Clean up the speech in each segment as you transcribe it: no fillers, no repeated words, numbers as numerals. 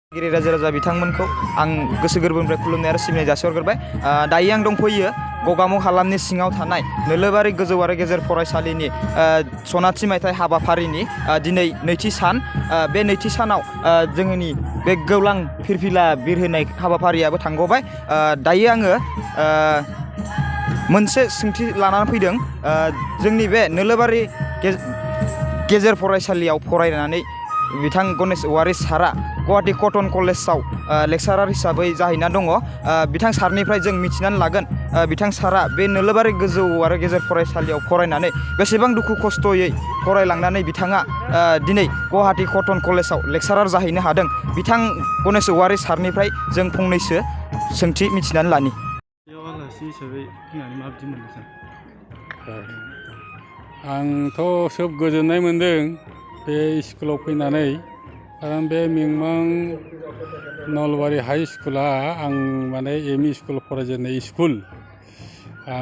गिरि राजा राजा बिथांमोनखौ आं गोसो गोरबोनिफ्राय खुलुमनाय आरो सिबिनाय जासिहरग्रोबाय। दायो आं दंफैयो गगामुग हालामनि सिङाव थानाय नोलोबारि गोजौ आरो गेजेर फरायसालिनि सनाथि मायथाइ हाबाफारिनि दिनै नैथि सान। बे नैथि सानाव जोंनि बे गेवलां फिरफिला बिरहोनाय हाबाफारियाबो थांगबाय। दायो आङो मोनसे सोंथि लानानै फैदों। जोंनि बे नोलोबारि गेजेर फरायसालियाव फरायनानै बिथां गणेश औवारी सारा गुवाहाटी कटन कलेजाव लेक्सारार हिसाबै जाहैना दङ। बिथां सारनिफ्राय जों मिथिनानै लागोन बिथां सारा बे नोलोबारि गोजौ आरो गेजेर फरायसालियाव फरायनानै बेसेबां दुखु खस्थ'यै फरायलांनानै बिथाङा दिनै गुवाहाटी कटन कलेजाव लेक्सारार जाहैनो हादों। बिथां गणेश औवारी सारनिफ्राय जों फंनैसो सोंथि मिथिनानै लानि। आंथ' सोब गोजोननाय मोन्दों बे स्कुलाव फैनानै। खारन बे मिमां नलबारि हाइ स्कुला आं माने एमइ स्कुल फरायजेननाय स्कुल।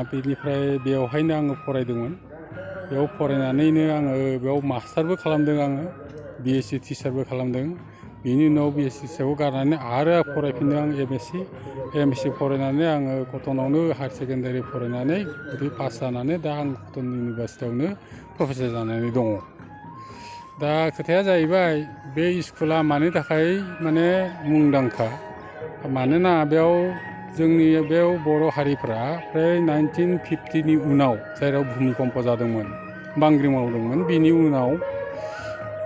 बेनिफ्राय बेवहायनो आङो फरायदोंमोन। बेयाव फरायनानैनो आङो बेयाव मास्टारबो खालामदों, आङो बिएससि टिचारबो खालामदों। बेनि उनाव बिएससि टिचारखौ गारनानै आरो फरायफिनदों आं एमएससि फरायनानै आङो कटनावनो हायार सेकेन्डारि फरायनानै पास जानानै दा आं कटन इउनिभारसिटियावनो प्रफेसार जानानै दङ। दा खोथाया जाहैबाय बे स्कुला मानि थाखाय माने मुंदांखा, मानोना बेयाव जोंनि बेयाव बर' हारिफ्रा फ्राय 1950नि उनाव जेराव भुमिकम्प जादोंमोन, बांग्रि मावदोंमोन, बिनि उनाव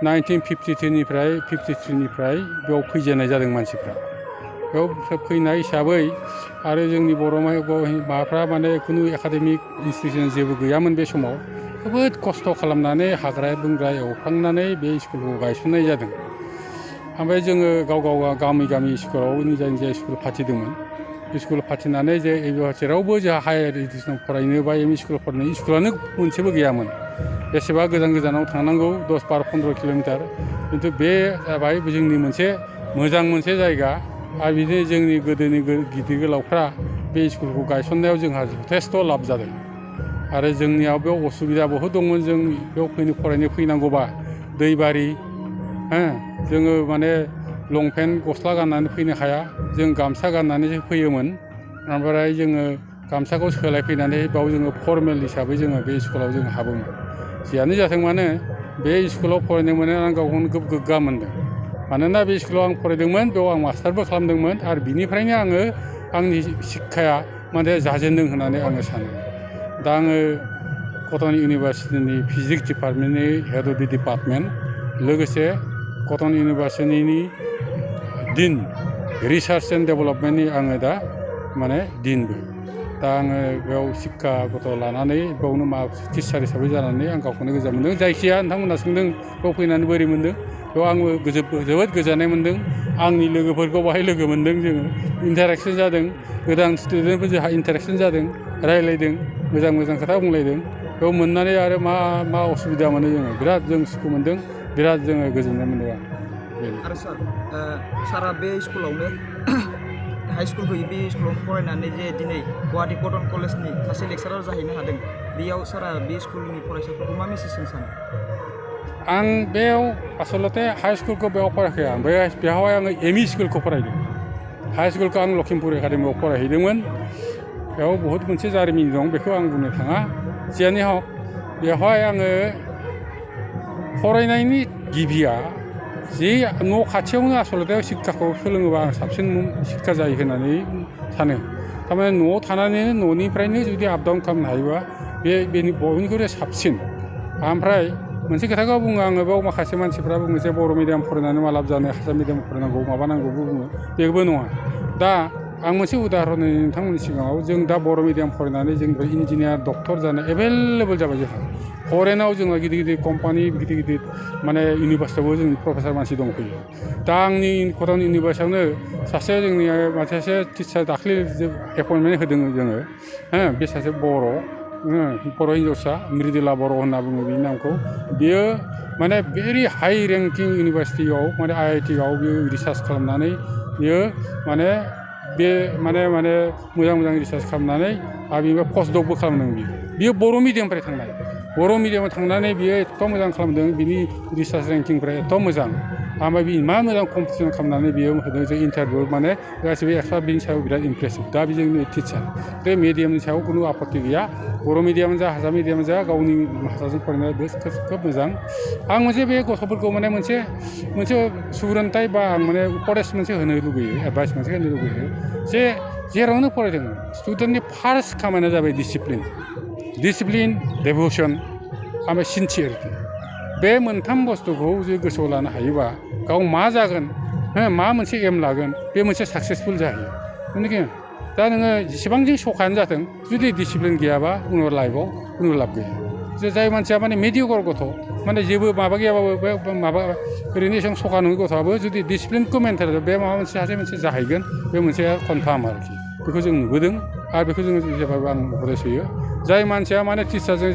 1952निफ्राय 53निफ्राय बेयाव फैजेननाय जादों मानसिफ्रा। बेयाव फैनाय हिसाबै आरो जोंनि बर' माबाफ्रा माने खुनु एकाडेमिक इन्सटिटिउसन जेबो गैयामोन बे समाव। जोबोद खस्थ' खालामनानै हाग्रा बंग्रा एवखांनानै बे स्कुलखौ गायसननाय जादों। ओमफ्राय जोङो गाव गामि स्कुलाव निजा स्कुल फाथिदोंमोन। स्कुल फाथिनानै जे जेरावबो जोंहा हायार इडुकेसन फरायनो बा एमइ स्कुल फरायनो स्कुलानो मोनसेबो गैयामोन। बेसेबा गोजानाव थांनांगौ 10-12-15 किल'मिटार। खिन्थु बे जाबाय जोंनि मोनसे मोजां मोनसे जायगा। आरो बिदिनो जोंनि गोदोनि गिदिर गोलावफ्रा बे स्कुलखौ गायसननायाव जोंहा जथेस्थ' लाब जादों। आरो जोंनियाव बेयाव असुबिदा बहुद दंमोन। जों बेयाव फरायनो फैनांगौबा दैबारि, जोङो माने लंपेन्ट गस्ला गाननानै फैनो हाया, जों गामसा गाननानैसो फैयोमोन। ओमफ्राय जोङो गामसाखौ सोलायफैनानै बाव जोङो फरमेल हिसाबै जोङो बे स्कुलाव जों हाबोमोन। जियानो जाथों मानो बे स्कुलाव फरायनो मोननानै आं गावखौनो गोग्गा मोनदों। मानोना बे स्कुलाव आं फरायदोंमोन, बेयाव आं मास्टारबो खालामदोंमोन। आरो बिनिफ्रायनो आङो आंनि शिक्षाया माने जाजेनदों होननानै आङो सानो। दा आङो कटन इउनिभारसिटिनि फिजिक्स डिपार्टमेन्टनि हेड अफ दि डिपार्टमेन्ट, लोगोसे कटन इउनिभारसिटिनि डिन रिसार्च एन्ड डेभेलपमेन्टनि आङो दा माने डिनबो। दा आङो बेयाव शिक्षागत लानानै बेयावनो टिचार हिसाबै जानानै आं गावखौनो गोजोन मोनदों। जायखिया नोंथांमोना सोंदों बेयाव फैनानै बोरै मोनदों, बेयाव आंबो जोबोद गोजोननाय मोन्दों। आंनि लोगोफोरखौ बाहाय लोगो मोन्दों, जोङो इन्टारेक्सन जादों, गोदान स्टुडेन्टफोर जोंहा इन्टारेक्सन जादों, रायज्लायदों, मोजां खोथा बुंलायदों। बेयाव मोननानै आरो मा असुबिदा मोनो, जोङो बिराद जों सुखु मोन्दों, बिराद जोङो गोजोननाय मोन्दों। आरो सारा बे स्कुलावनो हाइ स्कुल फैयो, बे स्कुलाव फरायनानै जे दिनै गुवाहाटी कटन कलेजनि सासे लेक्सारार जाहैनो हादों, बेयाव सारा बे स्कुलनि फरायसाफोरखौ मा मेसेज होनो सानो? आं बेयाव आसलते हाइ स्कुलखौ बेयाव फरायाखै। आं बेवहाय आङो एमइ स्कुलखौ फरायदों। हाइ स्कुलखौ आं लखिमपुर एकाडेमियाव फरायहैदोंमोन। बेयाव बहुद मोनसे जारिमिन दं, बेखौ आं बुंनो थाङा। जियानो हक, बेवहाय आङो फरायनायनि गिबिया जि न' खाथियावनो आसलते शिक्षाखौ सोलोङोबा आं साबसिन शिक्षा जायो होननानै सानो। थारमाने न'आव थानानैनो न'निफ्रायनो जुदि आप डाउन खालामनो हायोबा बेनि बयनिख्रुइ साबसिन। ओमफ्राय मोनसे खोथाखौ बुङो आङो, बेयाव माखासे मानसिफ्रा बुङो जे बर' मिडियाम फरायनानै मा लाब जानो, हारसा मिडियाम फरायनांगौ माबा नांगौबो बुङो। बेबो नङा। दा आं मोनसे उदाहरन होनि नोंथांमोननि सिगाङाव। जों दा बर' मिडियाम फरायनानै जोंनिफ्राय इन्जिनियार, डक्टर जानो एभेलेबल जाबाय जोंहा। फरेनाव जोंहा गिदिर कम्पानि, गिदिर माने इउनिभारसिटियावबो जों प्रफेसार मानसि दंफैयो। दा आंनि कटन इउनिभारसिटियावनो सासे जोंनि सासे टिचार दाख्लै एपइन्टमेन्ट होदों जोङो, बे सासे बर' हिन्जावसा, मृदुला बर' होनना बुङो बिनि नामखौ। बियो माने भेरि हाइ रेंकिं इउनिभारसिटियाव माने IIT-आव बियो रिसार्च खालामनानै बियो माने मोजां रिसार्च खालामनानै आरो बिनिफ्राय पस्ट डकबो खालामदों। बियो बर' मिडियामनिफ्राय थांनाय। बर' मिडियामाव थांनानै बियो एथ' मोजां खालामदों, बिनि रिसार्च रेंकिंफ्रा एथ' मोजां। ओमफ्राय बे इमान मोजां कम्पिटिसन खालामनानै बियो होदों जों इन्टारभिउ माने गासिबो एक्सट्रा बिनि सायाव बिराद इमप्रेसिभ दा बे जोंनि टिचार बे मिडियामनि सायाव खुनु आपत्ति गैया बर' मिडियाम जा हारसा मिडियाम जा गावनि भाषाजों फरायनाया खोब मोजां आं मोनसे बे गथ'फोरखौ माने मोनसे सुबुरुनथाइ बा आं माने उपदेश मोनसे होनो लुगैयो एडभाइस मोनसे होनो लुगैयो जे जेरावनो फरायदों स्टुडेन्टनि फार्स्ट खामानिया जाबाय डिसिप्लिन डेभ'सन ओमफ्राय सिनसियारिटि बे मोनथाम बुस्थुखौ जुदि गोसोआव लानो हायोबा गाव मा जागोन मा मोनसे एम लागोन बे मोनसे साक्सेसफुल जाहैयो गथिखे दा नोङो जेसेबां जों सखायानो जाथों जुदि डिसिप्लिन गैयाबा उनाव लाइफआव खुनु लाब गैया जे जाय मानसिया माने मेडियकर गथ' माने जेबो माबा गैयाबाबो बे माबा ओरैनो एसेबां सखा नङि गथ'आबो जुदि डिसिप्लिनखौ मेनटेन बे माबा मोनसे सासे मोनसे जाहैगोन बे मोनसे कनफार्म आरोखि बेखौ जों नुबोदों आरो बेखौ जोङो जेब्लाबो आं उपदेश होयो जाय मानसिया माने टिचारजों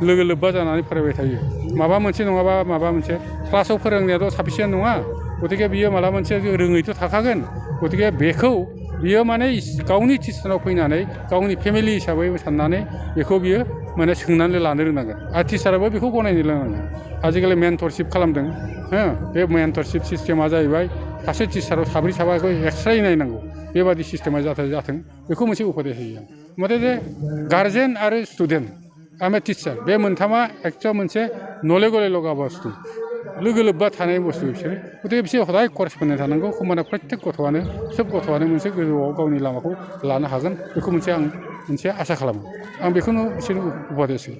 लोगो लोब्बा जानानै फरायबाय थायो माबा मोनसे नङाबा माबा मोनसे क्लासाव फोरोंनायाथ' साफिसियेन्ट नङा गथिखे बियो माला मोनसे रोङैथ' थाखागोन गथिखे बेखौ बियो माने गावनि टिउसनाव फैनानै गावनि फेमिलि हिसाबै साननानै बेखौ बियो माने सोंनानै लानो रोंनांगोन आरो टिचाराबो बेखौ गनायनो रोंनांगोन आजिखालि मेन्टरशिप खालामदों बे मेन्टरशिप सिस्टेमा जाहैबाय सासे टिचाराव साब्रै साबाखौ एक्सट्रायै नायनांगौ बेबादि सिस्टेमा जाथों बेखौ मोनसे उपदेश होयो आं मथे जे गार्जेन आरो स्टुडेन्ट ओमफ्राय टिचार बे मोनथामा एक्सट्रा मोनसे नले गले लगा बुस्थु लोगो लोब्बा थानाय बुस्थु बिसोरो गथिखे बिसोर हदाय करेसपन्डेन्ट थानांगौ होमबाना प्रत्येक गथ'आनो सोब गथ'आनो मोनसे गोजौआव गावनि लामाखौ लानो हागोन बेखौ आं मोनसे आसा खालामो आं बेखौनो बिसोरनो उपदेश होयो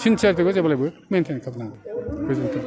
सिनसियारिटिखौ जेब्लायबो मेनटेन खालामनांगौ गोजोन्थों